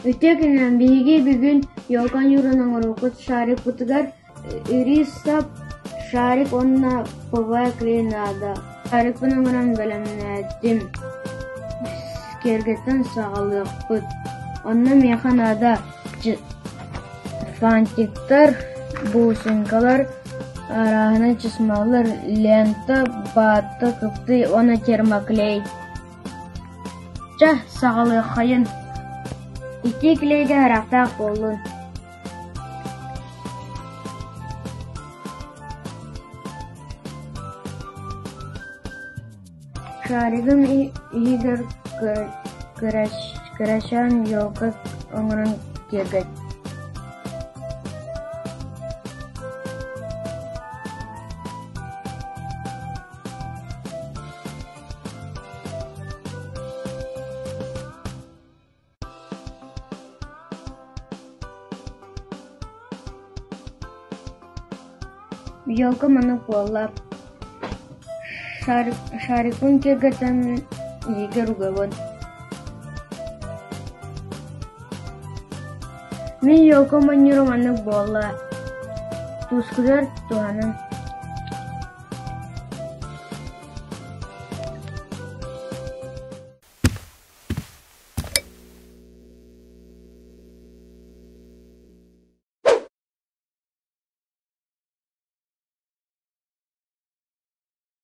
Үтүө күнүнэн биһиги бүгүн елка ойуурун оҥоруохпут шарикпытыгар ирис сап, шарик уонна ПВ клей наада. Шарикпын оҥорон бэлэмнээтим, киэргэтэн саҕалыахпыт. Онно миэхэ наада фантиктар, бусинкалар, арааһынай чысмалар, лента, баатта, кыптый уонна термоклей. Чэ, саҕалыаххайын, итии клейгэ харахтаах буоллун. Шаригым иһигэр кырачаан елка оҥорон киэргэттим. Елка маннык буолла: шарикпын киэргэтэн иһигэр угабын. Мин елка оонньуурум маннык буолла: тускутугар туһаныҥ.